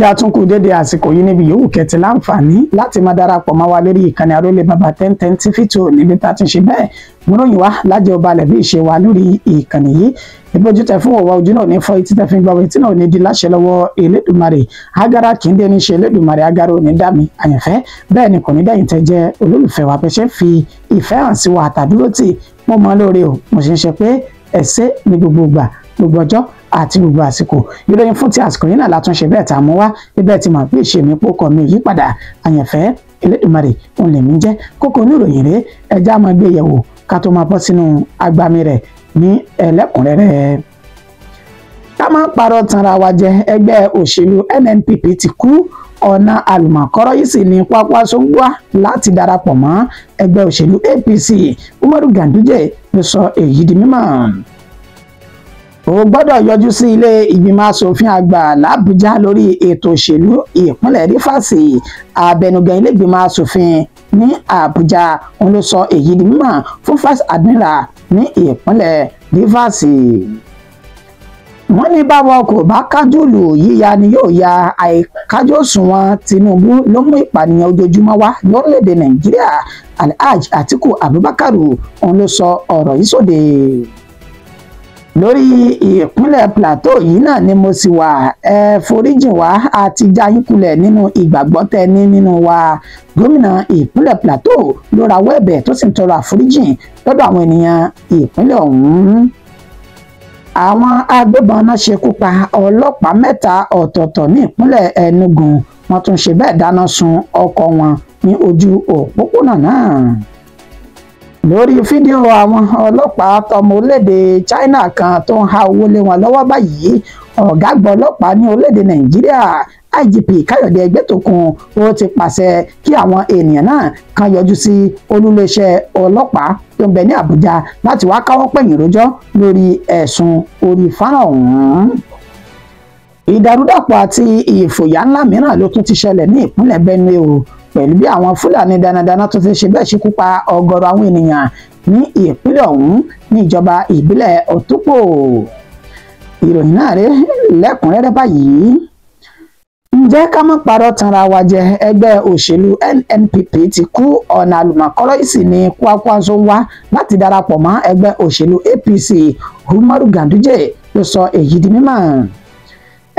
Ǹjẹ́ a tún kú dédé àsìkò yìí níbi yòówù kẹtì láǹfààní láti máa darapọ̀ mọ́ wa lórí ìkànnì Arólé Baba 1010 TV 2 níbi tá a ti ń ṣe bẹ́ẹ̀ múròyìn wá lájẹ ọba alẹ̀ bí ìṣe wa lórí ìkànnì yìí. Ìbójú tẹ fún òwò ojú náà ní fọ́ etí tẹ fi gbọ́ etí náà ní di láṣẹ lọ́wọ́ Elédùmarè. Agara kì í dé ní ṣe Elédùmarè, agara ò ní dá mi àyànfẹ́, bẹ́ẹ̀ ni kò ní dẹ́yìn tẹ jẹ́ olólùfẹ́ wa bẹ́ẹ̀ ṣe ń fi ìfẹ́ hàn sí wa àtàdúró tì mo mọ́ lóore o. Mo ṣe ń ṣe pé ẹ̀ṣẹ̀ ní gbogbo ìgbà, gbogbo ọjọ́ àti gbogbo àsìkò. Ìròyìn fún ti àsìkò yìí náà látúnṣe bẹ́ẹ̀ tá a mú wá bíbẹ́ ti mọ̀ pé ìṣe mi pókọ̀ mi yí padà àyànfẹ́ Elédùmarè òun lèmi ń jẹ́. Kókó oníròyìn rèé, ẹja máa gbé yẹ̀wò ká tó máa bọ́ sínú agbami rẹ̀ ní ẹlẹ́kùnrẹ́rẹ́. Ká má parọ́ tanra wa jẹ, ẹgbẹ́ òṣèlú NNPP ti kú. Ọ̀nà àlùmọ̀kọ́rọ́ yìí sì ní Kwankwaso ń wá láti darapọ̀ mọ́ ẹgbẹ́ òṣèlú APC. Umaru Ganduje ló sọ èyí di mímọ̀. Ó gbọ́dọ̀ yọjú sí ilé ìgbìmọ̀ asòfin àgbà làbújá lórí ètò òṣèlú ìpínlẹ̀ Rivers. Abẹnugan ilé ìgbìmọ̀ asòfin ní Àbújá òun ló sọ èyí di mímọ̀ fún Vice Admiral ní ìpínlẹ̀ Rivers. Wọ́n ní báwọn kò bá kájúlù yíya ni yóò ya àìkájú òṣùwọ̀n Tinubu ló mú ìpànìyàn ojoojúmọ́ wá lórílẹ̀‐èdè Nàìjíríà. Alhaji Atiku Abubakar òun ló sọ ọ̀rọ̀ yìí sóde. Lórí ìpínlẹ̀ Plateau yìí náà ni mo sì wà, ẹ foríjìn wá àti já yín kulẹ̀ nínú ìgbàgbọ́ tẹ ní nínú wa. Gómìnà ìpínlẹ̀ Plateau ló rawọ́ ẹ̀bẹ̀ tó sì ń tọrọ àforíjìn lọ́dọ̀ àwọn ènìyàn ìpínlẹ̀ ọ̀hún. Àwọn agbébọn náà ṣekú pa ọlọ́pàá 3 ọ̀tọ̀ọ̀tọ̀ ní ìpínlẹ̀ Enugu. Wọ́n tún ṣe bẹ́ẹ̀ dáná sun ọkọ̀ wọn ní ojú òpópónà náà. Lórí fídíò àwọn ọlọ́pàá tọmọ orílẹ̀-èdè China kan tó ń há owó lé wọn lọ́wọ́ báyìí, ọ̀gá àgbà ọlọ́pàá ní orílẹ̀-èdè Nàìjíríà IGP Káyọ̀dé Ẹgbẹ́tókun ó ti pàṣẹ kí àwọn ènìyàn náà kan yọjú sí olúléeṣẹ́ ọlọ́pàá tó ń bẹ ní Àbújá láti wá káwọ́ pẹ̀yìn rojọ́ lórí ẹ̀sùn orí fọ́nrán ọ̀hún. Ìdàrúdàpọ̀ àti ìfòyà ńlá mìíràn ló tún ti ṣẹlẹ̀ ní ìpínlẹ̀ Benue o, pẹ̀lú bí àwọn Fúlàní darandaran tó ti ṣe bẹ́ẹ̀ ṣekú pa ọ̀gọ̀rọ̀ àwọn ènìyàn ní ìpínlẹ̀ ọ̀hún ní ìjọba ìbílẹ̀ Òtúpò. Ìròyìn náà rèé lẹ́kùnrẹ́rẹ́ báyìí. Ǹjẹ́ ká má parọ́ tanra wa jẹ, ẹgbẹ́ òṣèlú NNPP ti kú. Ọ̀nà àlùmọ̀kọ́rọ́ yìí sì ní Kwankwaso wá láti darapọ̀ mọ́ ẹgbẹ́ òṣèlú APC. Umaru Ganduje ló sọ èyí di mímọ̀.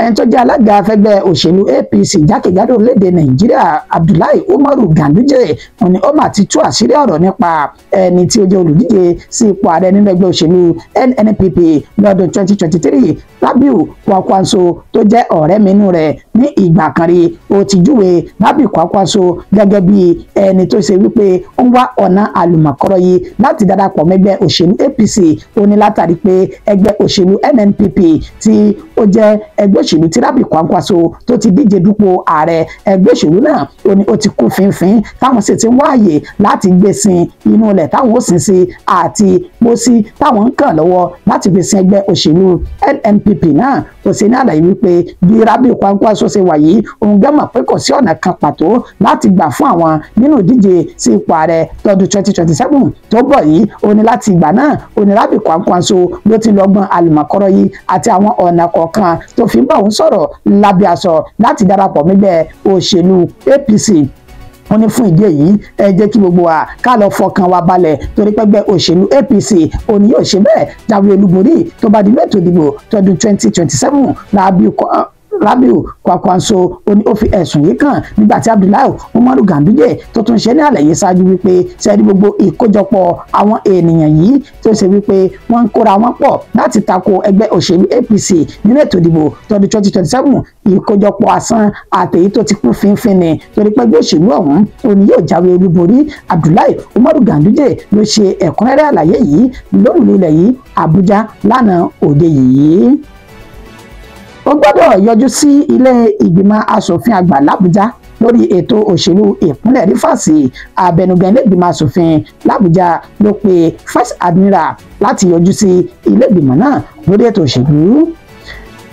Ẹni tó jẹ́ alága afẹ́gbẹ́ òṣèlú APC jákèjádò orílẹ̀-èdè Nàìjíríà Abdullahi Umaru Ganduje òun ni ó mà ti tú àṣírí ọ̀rọ̀ nípa ẹni tí ó jẹ́ olùdíje sí ipò ààrẹ nínú ẹgbẹ́ òṣèlú NNPP lọ́dún 2023 Rabiu Kwankwaso tó jẹ́ ọ̀rẹ́ mínú rẹ̀ ní ìgbà kan rí. Ó ti júwe Rabiu Kwankwaso gẹ́gẹ́ bí ẹni tó ṣe wípé ó ń wá ọ̀nà àlùmọ̀kọ́rọ́ yìí láti darapọ̀ mẹ́gbẹ́ òṣèlú APC. Ó ní látàrí pé ẹgbẹ́ òṣèlú NNPP tí ó jẹ́ ẹgbẹ́ òṣèlú tí Rabiu Kwankwaso tó ti díje dupò ààrẹ ẹgbẹ́ òṣèlú náà ó ní ó ti kú fínfín, táwọn sì ti ń wáàyè láti gbé sin inú ilẹ̀ táwọn ó sin sí àti pósí táwọn ń kàn lọ́wọ́ láti fi sin ẹgbẹ́ òṣèlú NNPP náà. Ó ṣe ní àlàyé wípé bí Rabiu Kwankwaso ṣe wà yìí, òun gẹ́mọ̀ pé kò sí ọ̀nà kan pàtó láti gbà fún àwọn nínú ìdíje sí ipò ààrẹ tọdún 2027 tó bọ̀ yìí. Ó ní láti ìgbà náà ó ní Rabiu Kwankwaso ló ti lọ́gbọ́n àlùmọ̀kọ́rọ́ yìí àti àwọn ọ̀nà kọ̀ọ̀kan tó fi ń bá òun sọ̀rọ̀ lábẹ́ aṣọ láti darapọ̀ mẹ́gbẹ́ òṣèlú APC. Wọ́n ní fún ìdí èyí ẹ jẹ́ kí gbogbo wa ká lọ fọkàn wa balẹ̀ torí pẹ́gbẹ́ òṣèlú APC òní yóò ṣe bẹ́ẹ̀ jáwé olúborí tó bá di mẹ́tò ìdìbò tọdún 2027. Rabiu Kwankwaso ó ní ó fi ẹ̀sùn yìí kàn nígbà tí Abdullahi Umaru Ganduje tó tún ṣe ní àlàyé ṣáájú wípé sẹ́ẹ̀rí gbogbo ìkójọpọ̀ àwọn ènìyàn yìí tó ṣe wípé wọ́n ń kóra wọn pọ̀ láti tako ẹgbẹ́ òṣèlú APC nínú ètò ìdìbò tọdún 2027, ìkójọpọ̀ asán àtèyí tó ti kú fínfín ni torí pé ẹgbẹ́ òṣèlú ọ̀hún òní yóò jáwé olúborí. Abdullahi Umaru Ganduje ló ṣe ẹ̀kúnrẹ́rẹ́ àlàyé yìí lórúlé ilẹ̀ yìí Àbújá lánàá òde yìí. Ó gbọ́dọ̀ yọjú sí ilé ìgbìmọ̀ asòfin àgbà làbújá lórí ètò òṣèlú ìpínlẹ̀ Rivers. Abẹnugan ilé ìgbìmọ̀ asòfin làbújá ló pe Vice Admiral láti yọjú sí ilé ìgbìmọ̀ náà lórí ètò òṣèlú.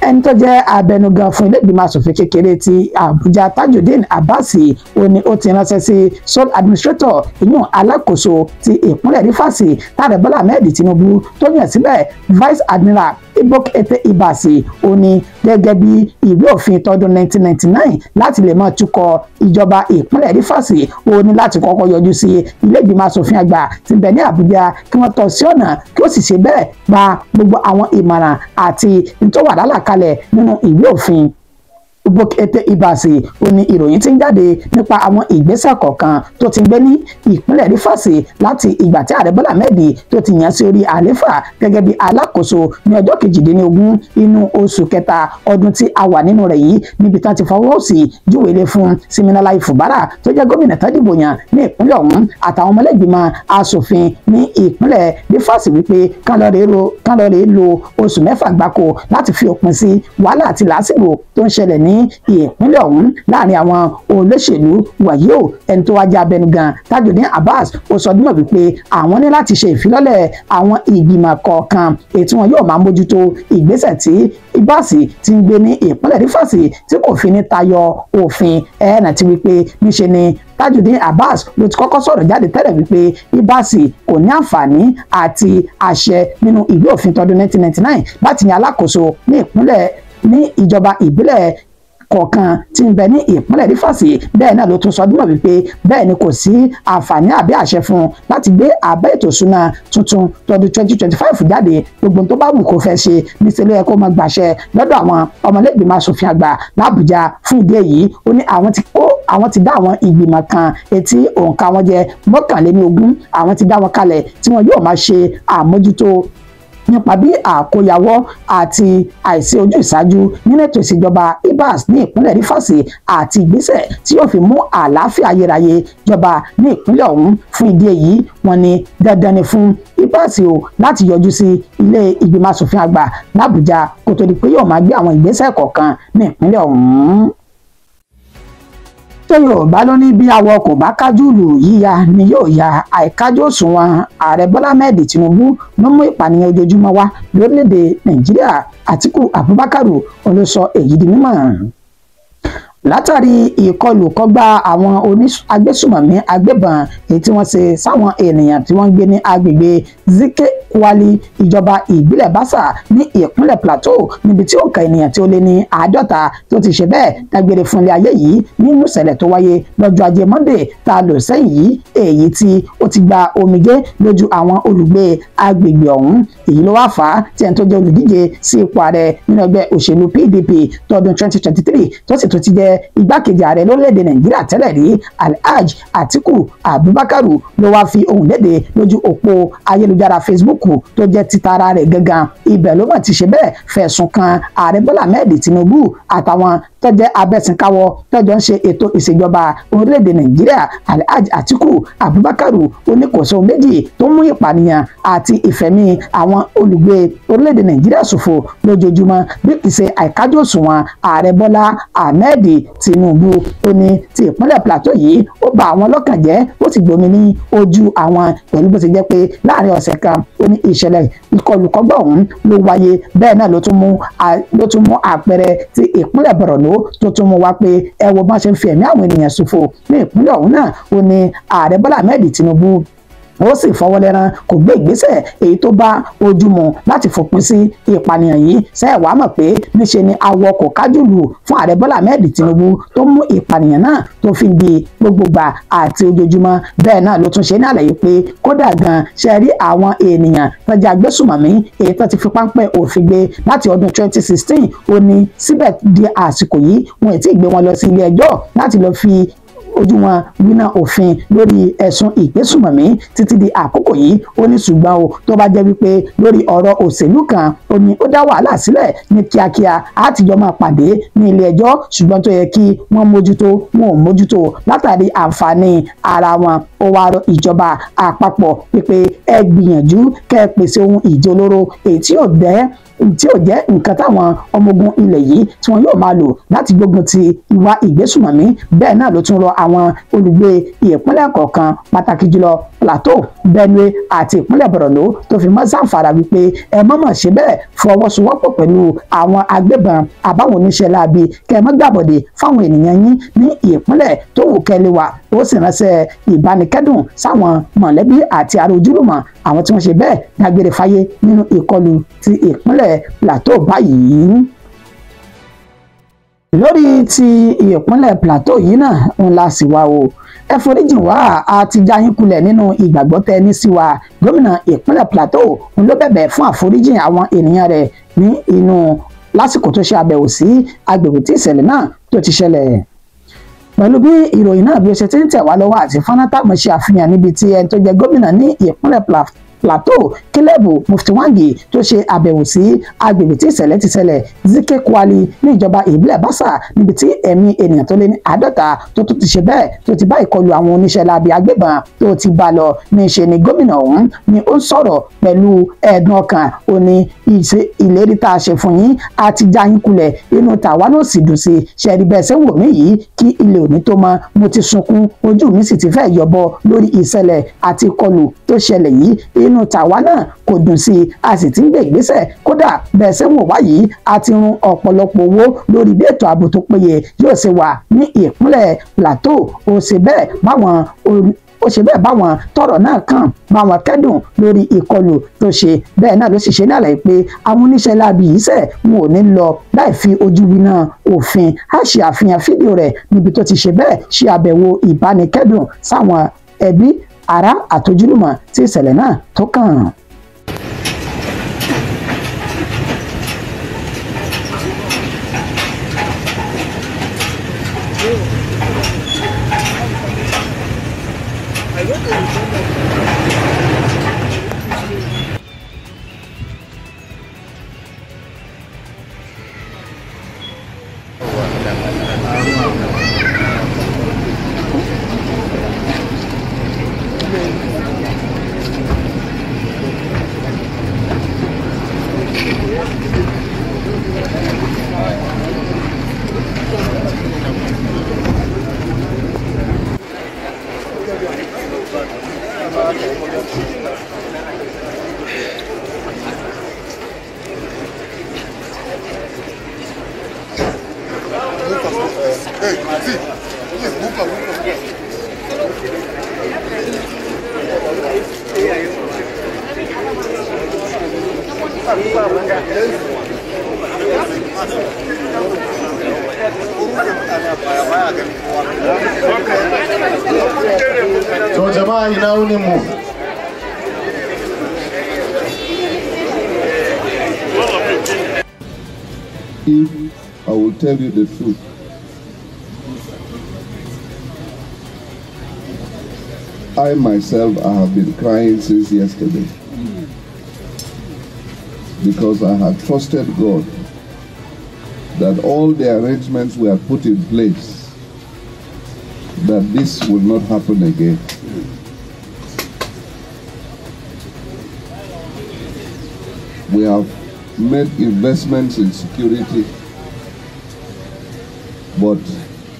Ẹni tó jẹ́ abẹnugan fún ilé ìgbìmọ̀ asòfin kékeré ti Àbújá, Tajudeen Abbas, ó ní ó ti ránṣẹ́ sí sole administrator, ìyún alákòóso ti ìpínlẹ̀ Rivers tààrẹ Bọ́lá Ahmed Tinubu tó yàn síbẹ̀, Vice Admiral Ibok Ete Ibasi, ó ní gẹ́gẹ́ bí ìwé òfin tọdún 1999 láti lè máa tukọ̀ ìjọba ìpínlẹ̀ Rivers, ó ní láti kọ́kọ́ yọjú sí ilé ìgbìmọ̀ asòfin àgbà tí ń bẹ ní Àbújá kí wọ́n tọ́ sí ọ̀nà kí ó sì ṣe bẹ́ẹ̀ gba gbogbo àwọn ìmọ̀ràn àti ntọ́wà lálàkalẹ̀ nínú ìwé òfin. Ibok Ete Ibasi, ó ní ìròyìn tí ń jáde nípa àwọn ìgbésẹ̀ kọ̀ọ̀kan tó ti gbé ní ìpínlẹ̀ Rivers láti ìgbà tí ààrẹ Bọ́lá Ahmed tó ti yàn sí orí àléfà gẹ́gẹ́ bí alákòóso ní ọjọ́ 18 inú oṣù kẹta ọdún tí a wà nínú rẹ̀ yìí, níbi tán ti fọwọ́ sí júwèé fún Siminalayi Fubara tó jẹ́ gómìnà tó dìbò yàn ní ìpínlẹ̀ ọ̀hún àtàwọn ọmọlẹ́gbìmọ̀ asòfin ní ìpínlẹ̀ Rivers wípé kán lọ rèé lo oṣù 6 gbáko láti fi òpin sí wàhálà àti làásìgbò tó ń ṣẹlẹ̀ ní ìpínlẹ̀ ọ̀hún láàrin àwọn olóṣèlú. Wàyí o, ẹni tó wá jẹ́ abẹnugan Tajudeen Abbas ó sọ dímọ̀ wípé àwọn ní láti ṣe ìfilọ́lẹ̀ àwọn ìgbìmọ̀ kọ̀ọ̀kan èyí tí wọn yóò máa mójútó ìgbésẹ̀ tí Ibasi ti ń gbé ní ìpínlẹ̀ Rivers tí kò fi ní tayọ òfin. Ẹ̀ẹ́nà ti wípé níṣe ni Tajudeen Abbas ló ti kọ́kọ́ sọ̀rọ̀ jáde tẹ́lẹ̀ wípé Ibasi kò ní àǹfààní àti àṣẹ nínú ìwé òfin tọdún 1999 láti yan alákòóso ní ìpínlẹ̀ ní ìjọba ìbílẹ̀ kọ̀ọ̀kan tí ń bẹ ní ìpínlẹ̀ Rivers. Bẹ́ẹ̀ náà ló tún sọ dímọ̀ wípé bẹ́ẹ̀ ni kò sí àǹfààní àbí àṣẹ fún un láti gbé àbá ètò ìṣúná tuntun tọdún 2025 jáde. Gbogbo tó bá wù kó fẹ́ ṣe níṣẹ́ ló yẹ kó máa gbàṣẹ lọ́dọ̀ àwọn ọmọlẹ́gbìmọ̀ asòfin àgbà l'Àbújá. Fún ìdí èyí, ó ní àwọn ti dá àwọn ìgbìmọ̀ kan etí òǹkà wọn jẹ́ 21, àwọn ti dá wọn kalẹ̀ tí wọn yóò máa ṣe àmójútó nípa bí àkóyawọ́ àti àìsí ojú ìṣáájú nínú ètò ìṣèjọba Ibas ní ìpínlẹ̀ Rivers àti ìgbésẹ̀ tí yóò fi mú àlàáfíà ayérayé jọba ní ìpínlẹ̀ ọ̀hún. Fún ìdí èyí, wọ́n ní dandan ni fún Ibas o láti yọjú sí ilé ìgbìmọ̀ asòfin àgbà l'Àbújá kó tó di pé yóò máa gbé àwọn ìgbésẹ̀ kọ̀ọ̀kan ní ìpínlẹ̀ ọ̀hún. Tó Yorùbá ló ní bí awọ kò bá kájú lù yíya ni yóò ya àìkájú òṣùwọ̀n. Ààrẹ Bọ́lá Ahmed Tinubu ló mú ìpànìyàn ojoojúmọ́ wá lórílẹ̀‐èdè Nàìjíríà. Àtíkù Abubakar ló sọ èyí di mímọ̀ látàrí ìkọlù kọgbà àwọn agbésùmọ̀mí agbébọn èyí tí wọ́n ṣe sáwọn ènìyàn tí wọ́n ń gbé ní agbègbè Zike Kwali, ìjọba ìbílẹ̀ Basa ní ìpínlẹ̀ Plateau, níbi tí òǹkà ènìyàn tí ó lé ní 50 tó ti ṣe bẹ́ẹ̀ dágbére fún ilé ayé yìí nínú ìṣẹ̀lẹ̀ tó wáyé lọ́jọ́ ajé Monday tá a lò sẹ́yìn yìí, èyí tí ó ti gba omijé lójú àwọn olùgbé agbègbè ọ̀hún. Èyí ló wá fà á tí ẹni tó jẹ́ olùdíje sí ipò ààrẹ nínú ẹgbẹ́ òṣèlú PDP tọdún 2023 tó sì tún ti jẹ́ igbákejì ààrẹ lórílẹ̀‐èdè Nàìjíríà tẹ́lẹ̀ rí, Alhaji Atiku Abubakar, ló wá fi ohùn léde lójú òpó ayélujára Facebook tó jẹ́ títara rẹ̀ gangan. Ibẹ̀ ló mọ̀ ti ṣe bẹ́ẹ̀ fẹ̀sùn kan ààrẹ Bọ́lá Ahmed Tinubu àtàwọn tó jẹ́ abẹ́sìnkáwọ́ tó jọ ń ṣe ètò ìṣèjọba orílẹ̀-èdè Nàìjíríà. Alhaji Atiku Abubakar oníkòsó méjì tó mú ìpànìyàn àti ìfẹ̀mí àwọn olùgbé orílẹ̀-èdè Nàìjíríà ṣòfò lójoojúmọ́ bí kì í ṣe àìkájú òṣùwọ̀n ààrẹ Bọ́lá Ahmed Tinubu. Ó ní ti ìpínlẹ̀ Plateau yìí ó bà àwọn lọ́kàn jẹ́, ó sì gbomi ní ojú àwọn pẹ̀lú bó ṣe jẹ́ pé láàrin ọ̀sẹ̀ kan ó ní ìṣẹ̀lẹ̀ ìkọlùkọ́gbà ọ̀hún ló wáyé. Bẹ́ẹ̀ náà ló tún mú àpẹẹrẹ ti ìpínlẹ̀ Borno tó tún mú wá pé ẹ wo bá ṣe ń fi ẹ̀mí àwọn ènìyàn ṣòfò ní ìpínlẹ̀ ọ̀hún náà. Ó ní ààrẹ Bọ́lá Ahmed Tinubu ó sì fọwọ́lẹ́rán kò gbé ìgbésẹ̀ èyí tó bá ojú mu láti fòpin sí ìpànìyàn yìí. Ṣé wàá mọ̀ pé níṣe ni awọ kò kájùlù fún ààrẹ Bọ́lá Ahmed Tinubu tó mú ìpànìyàn náà tó fi di gbogbogbà àti ojoojúmọ́. Bẹ́ẹ̀ náà ló tún ṣe ní àlàyé pé kódà gan ṣe rí àwọn ènìyàn tó jẹ́ agbésùmọ̀mí èyí tó ti fi páńpẹ́ òfin gbé láti ọdún 2016, ó ní síbẹ̀ di àsìkò yìí wọn ì tí ì gbé wọn lọ sí ilé ẹjọ́ láti lọ fi ojú wọn gbiná òfin lórí ẹ̀sùn ìgbésùmọ̀mí títí di àkókò yìí. Ó ní ṣùgbọ́n o tó bá jẹ́ wípé lórí ọ̀rọ̀ òṣèlú kan ó ní ó dá wàhálà sílẹ̀ ní kíákíá àtijọ́ máa pàdé ní ilé ẹjọ́, ṣùgbọ́n tó yẹ kí wọ́n mójútó wọn ò mójútó látàrí àǹfààní ara wọn. Ó wá rọ ìjọba àpapọ̀ pípé ẹ gbìyànjú kẹ́ ẹ pèsè ohun ìjẹ olóró èyí tí yóò dẹ́ tí ò jẹ́ nǹkan táwọn ọmọ ogun ilẹ̀ yìí tí wọ́n yóò máa lò láti gbógun ti ìwà ìgbésùmọ̀mí. Bẹ́ẹ̀ náà ló tún rọ àwọn olùgbé ìpínlẹ̀ kọ̀ọ̀kan pàtàkì jùlọ Plateau, Benue àti ìpínlẹ̀ Borno tó fi mọ́ Zamfara wípé ẹ mọ̀mọ̀ ṣe bẹ́ẹ̀ fọwọ́sowọ́pọ̀ pẹ̀lú àwọn agbébọn àbáwọn oníṣẹ́ láabi kẹ́ ẹ mọ́ gbàbọ̀dé fáwọn ènìyàn yín ní ìpínlẹ̀ tó wù kẹ́lẹ́ wà. Ó sì ránṣẹ́ ìbánikẹ́dùn sáwọn mọ̀lẹ́bí àti ará ojúlùmọ̀ àwọn tí wọ́n ṣe bẹ́ẹ̀ dágbére fáyé nínú ìkọlù ti ìpínlẹ̀ Plateau báyìí. Lórí ti ìpínlẹ̀ Plateau yìí náà ń la sì wá o, ẹ foríjìn wá, a ti já yín kulẹ̀ nínú ìgbàgbọ́ tẹ ní sí wa. Gómìnà ìpínlẹ̀ Plateau ń ló bẹ̀bẹ̀ fún àforíjìn àwọn ènìyàn rẹ̀ ní inú lásìkò tó ṣe àbẹ̀wò sí agbègbè tí ìṣẹ̀lẹ̀ náà tó ti ṣẹlẹ̀. Pẹ̀lú bí ìròyìn náà bí ó ṣe ti ń tẹ̀ wá lọ́wọ́ àti fọ́nátàmù ṣe àfihàn níbi tí ẹni tó jẹ gómìnà ní ìpínlẹ̀ Plateau Caleb Muftiwangi tó ṣe àbẹ̀wò sí agbègbè tí ìṣẹ̀lẹ̀ ti ṣẹlẹ̀ Zike Kwali ní ìjọba ìbílẹ̀ Basa níbi tí ẹ̀mí ènìyàn tó lé ní 50 tó tún ti ṣe bẹ́ẹ̀ tó ti bá ìkọlù àwọn oníṣẹ́ láabi agbébọn tó ti bá lọ. Ní ṣe ni gómìnà ọ̀hún ni ó ń sọ̀rọ̀ pẹ̀lú ẹ̀dùn ọkàn, ó ní ìlérí tá a ṣe fún yín a ti já yín kulẹ̀, inú tàwa náà sì dùn sí ṣẹ̀rí bẹ́ẹ̀ ṣe wò mí yìí kí ilé òní tó mọ́, mo ti sunkún ojú mi sì ti fẹ́ yọbọ lórí ìṣẹ̀lẹ̀ àti ìkọlù tó ṣẹlẹ̀ yìí, inú tàwa náà kò dùn sí i, a sì ti ń gbé ìgbésẹ̀, kódà bẹ́ẹ̀ ṣe wò wá yìí a ti run ọ̀pọ̀lọpọ̀ owó lórí bí ètò ààbò tó péye yóò ṣe wà ní ìpínlẹ̀ Plateau. Ó ṣe bẹ́ẹ̀ báwọn tọ́rọ̀ náà kàn báwọn kẹ́dùn lórí ìkọlù tó ṣe. Bẹ́ẹ̀ náà ló sì ṣe ní àlàyé pé àwọn oníṣẹ́ láabi yìí sẹ̀ wọn ò ní lọ láì fi ojú winá òfin. Á ṣe àfihàn fídíò rẹ̀ níbi tó ti ṣe bẹ́ẹ̀ ṣe àbẹ̀wò ìbánikẹ́dùn sáwọn ẹbí, ará àtojúlùmọ̀ tí ìṣẹ̀lẹ̀ náà tó kàn. Hey, see, please move up, move up. To jama'a ina wunin mu. If I will tell you the truth, I myself, I have been crying since yesterday because I had trusted God that all the arrangements were put in place, that this will not happen again. We have made investments in security, but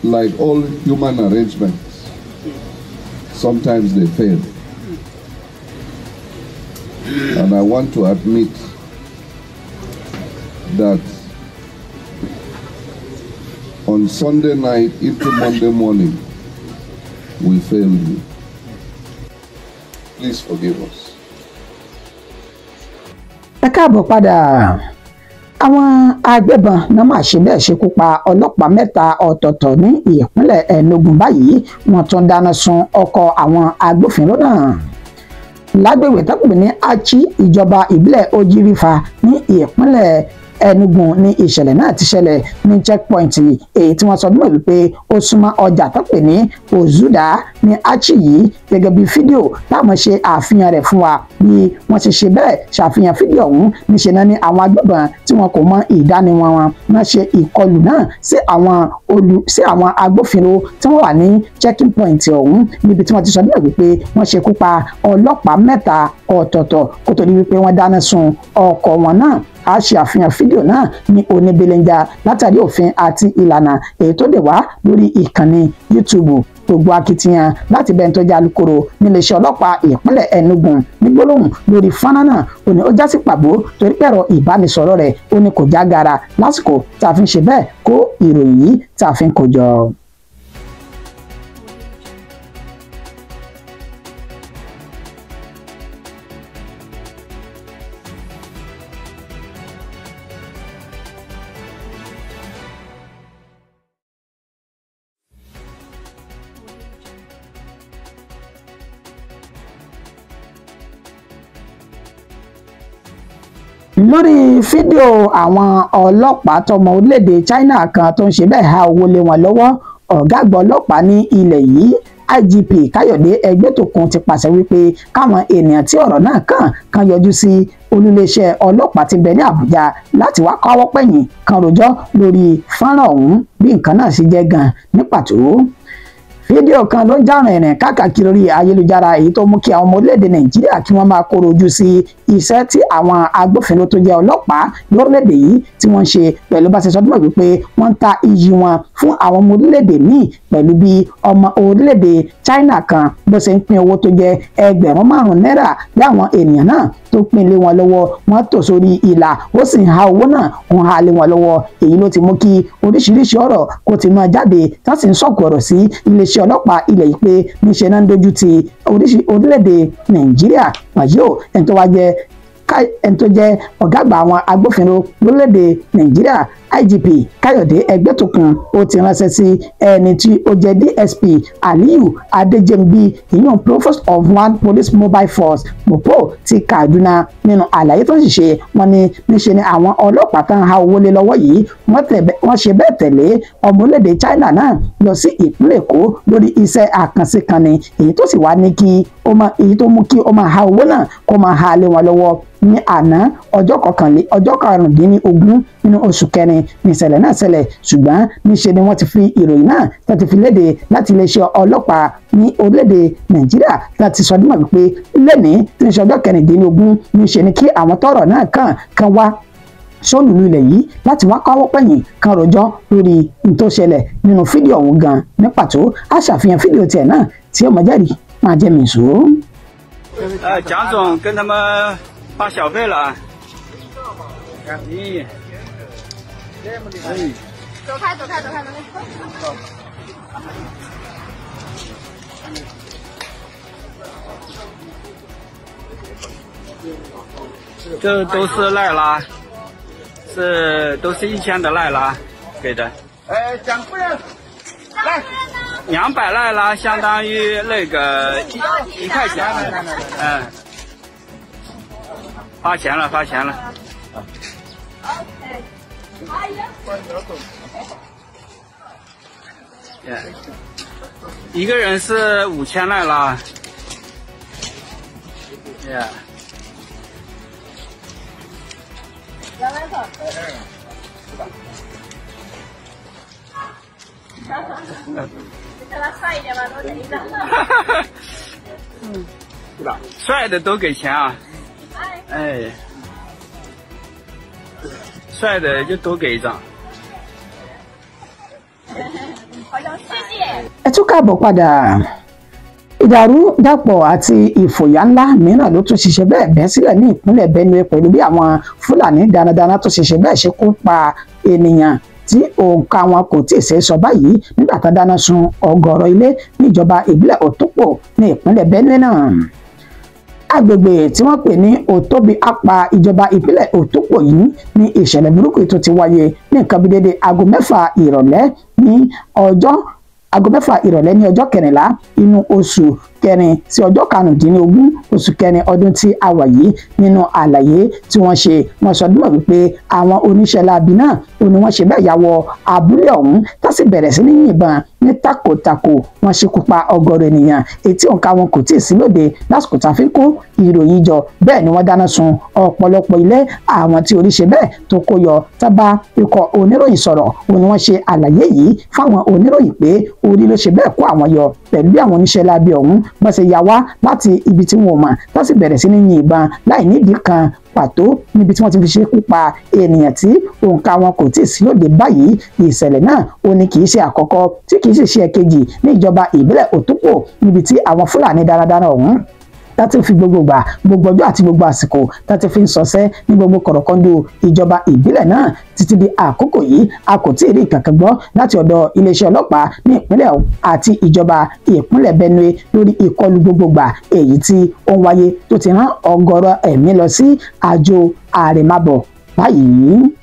like all human arrangements, sometimes they fail. And I want to admit that on Sunday night into Monday morning, we failed you. Please forgive us. Ẹ káàbọ̀ padà. Àwọn agbébọn náà máa ṣe bẹ́ẹ̀ ṣekú pa ọlọ́pàá 3 ọ̀tọ̀ọ̀tọ̀ ní ìpínlẹ̀ Enugu báyìí, wọ́n tún dáná sun ọkọ̀ àwọn agbófinró náà lágbègbè tó pè ní Achi, ìjọba ìbílẹ̀ Oji River ní ìpínlẹ̀ Enugu ní ìṣẹ̀lẹ̀ náà ti ṣẹlẹ̀ ní checkpoint èyí tí wọ́n sọ mọ́ wípé ó súnmọ́ ọjà tó pè ní Ozuda ní Achi yìí. Gẹ́gẹ́ bí fídíò táwọn ṣe àfihàn rẹ̀ fún wa bí wọ́n ṣe ṣe bẹ́ẹ̀ ṣàfihàn fídíò ọ̀hún, níṣẹ́ náà ní àwọn agbébọn tí wọn kò mọ ìdánimọ̀ wọn náà ṣe ìkọlù náà sí àwọn agbófinró tí wọ́n wà ní checking point ọ̀hún, níbi tí wọ́n ti sọ bẹ́ẹ̀ wípé wọ́n ṣekú pa ọlọ́pàá 3 ọ̀tọ̀ọ̀tọ̀ kó tó di wípé wọ́n dáná sun ọkọ̀ wọn náà. A ṣe àfihàn fídíò náà ní oníbelenja látàrí òfin àti ìlànà èyí tó dé wá lórí ìkànnì YouTube. Gbogbo akitiyan láti bẹ́ẹ̀ tó jẹ́ alukoro níléeṣẹ́ ọlọ́pàá ìpínlẹ̀ Enugu ní gbólóhùn lórí fọ́nrán náà ó ní ó já sí pàbó torí pẹ̀rọ ìbánisọ̀rọ̀ rẹ̀ ó ní kò já gara lásìkò tá a fi ń ṣe bẹ́ẹ̀ kó ìròyìn yìí tá a fi ń kó jọ. Lórí fídíò àwọn ọlọ́pàá tọmọ orílẹ̀-èdè China kan tó ń ṣe bẹ́ẹ̀ há owó lé wọn lọ́wọ́, ọ̀gá àgbà ọlọ́pàá ní ilẹ̀ yìí IGP Káyọ̀dé Ẹgbẹ́tókun ti pàṣẹ wípé káwọn ènìyàn tí ọ̀rọ̀ náà kàn kan yọjú sí olúléeṣẹ́ ọlọ́pàá tí ń bẹ ní Àbújá láti wá káwọ́ pẹ̀yìn kan rojọ́ lórí fọ́nrán ọ̀hún bí nǹkan náà ṣe jẹ́ gan ní pàtó. Fídíò kan ló ń já rìnrìn káàkiri orí ayélujára èyí tó mú kí àwọn ọmọ orílẹ̀-èdè Nàìjíríà kí wọ́n máa kóró ojú sí iṣẹ́ tí àwọn agbófinró tó jẹ́ ọlọ́pàá lórílẹ̀-èdè yìí tí wọ́n ń ṣe pẹ̀lú bá ṣe sọ dúnmọ̀ wípé wọ́n ń ta iyì wọn fún àwọn ọmọ orílẹ̀-èdè míì pẹ̀lú bí ọmọ orílẹ̀-èdè China kan bó ṣe ń pín owó tó jẹ́ 5,000 náírà bí àwọn ènìyàn náà tó pín lé wọn lọ́wọ́ wọ́n tò sórí ìlà ó sì ń ha owó náà ń ha lé wọn lọ́wọ́. Èyí ló ti mú kí oríṣiríṣi ọ̀rọ̀ kó ti máa jáde tá sì ń sọ̀kò ọ̀rọ̀ sí iléeṣẹ́ ọlọ́pàá ilẹ̀ yìí pé níṣẹ́ náà ń dojú ti orílẹ̀-èdè Nàìjíríà. Wàyí o, ẹni tó wá jẹ́ ẹni tó jẹ́ ọ̀gá àgbà àwọn agbófinró lórílẹ̀-èdè Nàìjíríà IGP Káyọ̀dé Ẹgbẹ́tókun ó ti ránṣẹ́ sí ẹni tí ó jẹ́ DSP Aliyu Adéjẹ̀mbí ìyún Provost of One Police Mobile Force MOPO ti Kaduna. Nínú àlàyé tó ń ṣiṣẹ́ wọn ni níṣe ni àwọn ọlọ́pàá tán há owó lé lọ́wọ́ yìí wọ́n ṣe bẹ́ẹ̀ tẹ̀lé ọmọ orílẹ̀-èdè China náà lọ sí ìpínlẹ̀ Èkó lórí iṣẹ́ àkànṣe kan ni èyí tó sì wá ní kí èyí tó mú kí ó máa há owó náà kó máa há lé wọn lọ́wọ́ ní àná ọjọ́ 25 nínú oṣù kẹrin ní ìṣẹ̀lẹ̀ náà ṣẹlẹ̀. Ṣùgbọ́n níṣe ni wọ́n ti fi ìròyìn náà tó ti fi léde láti iléeṣẹ́ ọlọ́pàá ní orílẹ̀-èdè Nàìjíríà tó ti sọ dímọ̀ wípé lẹ́nìí tí ń ṣe ọjọ́ 16 níṣe ni kí àwọn tọ́rọ̀ náà kàn kan wá sólùlù ilẹ̀ yìí láti wá káwọ́ pẹ̀yìn kan rojọ́ lórí n tó ṣẹlẹ̀ nínú fídíò ọ̀hún gan ní pàtó. Á ṣàfihàn fídíò tiẹ̀ náà tí ó mọ̀ jẹ́rìí máa jẹ́ mi sùn. 蒋总跟他们发小费了啊！咦，走开，走开，走开，走开！这都是奈拉，是都是1000的奈拉给的。哎，蒋夫人，来，200奈拉相当于那个一块钱，嗯。发钱了，发钱了。一个人是5000奈拉。帅的都给钱啊！哎，帅的就多给一张。 Ẹ tún káàbọ̀ padà. Ìdàrúdàpọ̀ àti ìfòyà ńlá mìíràn ló tún ṣiṣẹ́ bẹ́ẹ̀ bẹ́ sílẹ̀ ní ìpínlẹ̀ Benue pẹ̀lú bí àwọn Fúlàní darandaran tó ṣiṣẹ́ bẹ́ẹ̀ ṣe kú pa ènìyàn tí òǹkà wọn kò tí ì ṣe é sọ báyìí nígbà tó dáná sun ọ̀gọ̀rọ̀ ilé níjọba ìbílẹ̀ Òtúpò ní ìpínlẹ̀ Benue náà. Agbègbè tí wọ́n pè ní Òtóbi apá ìjọba ìpínlẹ̀ Òtúpò yìí ní ìṣẹ̀lẹ̀ burúkú tó ti wáyé ní nǹkan bí dédé aago 6 ìrọ̀lẹ́ ní ọjọ́ aago 6 ìrọ̀lẹ́ ní ọjọ́ 14 inú oṣù kẹrin sí ọjọ́ 15 oṣù kẹrin ọdún tí a wà yìí. Nínú àlàyé tí wọ́n ṣe, wọ́n sọ dímọ̀ wípé àwọn oníṣẹ́ láabi náà ó ní wọ́n ṣe bẹ́ẹ̀ ya wọ abúlé ọ̀hún tá sì bẹ̀rẹ̀ sí ní yìnbọn ní takòtakò. Wọ́n ṣekú pa ọ̀gọ̀rọ̀ ènìyàn etí òǹkà wọn kò tíì sí lóde lásìkò tá a fi ń kó ìròyìn jọ. Bẹ́ẹ̀ ni wọ́n dáná sun ọ̀pọ̀lọpọ̀ ilé àwọn tí orí ṣe bẹ́ẹ̀ tó kó yọ. Tábà ikọ̀ oníròyìn sọ̀rọ̀ ó ní wọ́n ṣe àlàyé yìí fáwọn oníròyìn pé orí ló ṣe bẹ́ẹ̀ kó àwọn yọ pẹ̀lú bí àwọn oníṣẹ́ láabi ọ̀hún bọ́n ṣe yà wá láti ibi tí wọn ò mọ̀ tó sì bẹ̀rẹ̀ sí ní yin ìbọn láì nídìí kan pàtó níbi tí wọ́n ti fi ṣekú pa ènìyàn tí òǹkà wọn kò tíì sí lóde báyìí. Ìṣẹ̀lẹ̀ náà ó ní kì í ṣe àkọ́kọ́ tí kì í sì ṣe ẹ̀kejì ní ìjọba ìbílẹ̀ Òtúpò níbi tí àwọn Fúlàní darandaran ọ̀hún láti fi gbogbo gbà gbogbo ọjọ́ àti gbogbo àsìkò láti fi ń sọsẹ́ ní gbogbo kọ̀rọ̀kọ́ndù ìjọba ìbílẹ̀ náà títí di àkókò yìí. A kò tí ì rí nǹkan gbọ́ láti ọ̀dọ̀ iléeṣẹ́ ọlọ́pàá ní ìpínlẹ̀ àti ìjọba ìpínlẹ̀ Benue lórí ìkọlù gbogbogbà èyí tí ó ń wáyé tó ti rán ọ̀gọ̀rọ̀ ẹ̀mí lọ sí àjò àrèmábọ̀ báyìí.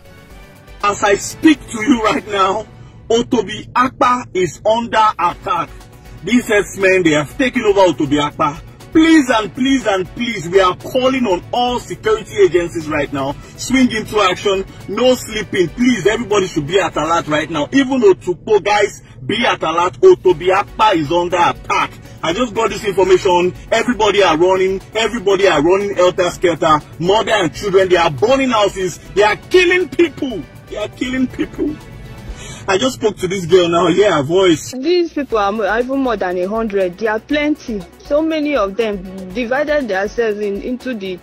As I speak to you right now, Otobi Akpa is under attack. These herdsmen, they have taken over Otobi Akpa. Please and please and please, we are calling on all security agencies right now. Swing into action, no sleeping. Please, everybody should be at alert right now. Even Otukpo guys, be at alert. Otobi Akpa is under attack. I just got this information. Everybody are running. Everybody are running helter-skelter. Mother and children, they are burning houses. They are killing people. They are killing people. I just spoke to this girl now. Yeah, her voice. These people are even more than 100. They are plenty. So many of them divided themselves into the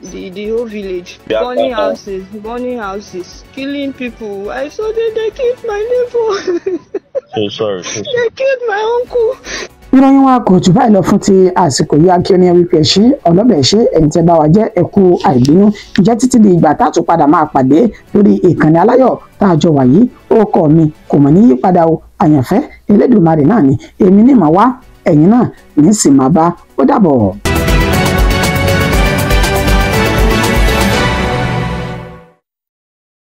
whole village. Yeah. Burning houses, killing people. I saw that they killed my neighbor. So sorry. They killed my uncle. Ìròyìn wa kò jù báyìí lọ fún ti àsìkò yìí. Akíọ́ni wípé ṣé ọlọ́bẹ̀ ṣé ẹ̀yin tẹ́ bá wa jẹ́ ẹ̀kú àìbínú. Ǹjẹ́ títí di ìgbà tá a tún padà máa pàdé lórí ìkànnì aláyọ̀ tá a jọ wà yìí, orúkọ mi kò mọ̀ ní yípadà o, àyànfẹ́ Elédùmarè náà ni èmi ní màá wá, ẹ̀yin náà ní sì máa bá. Ó dàbọ̀.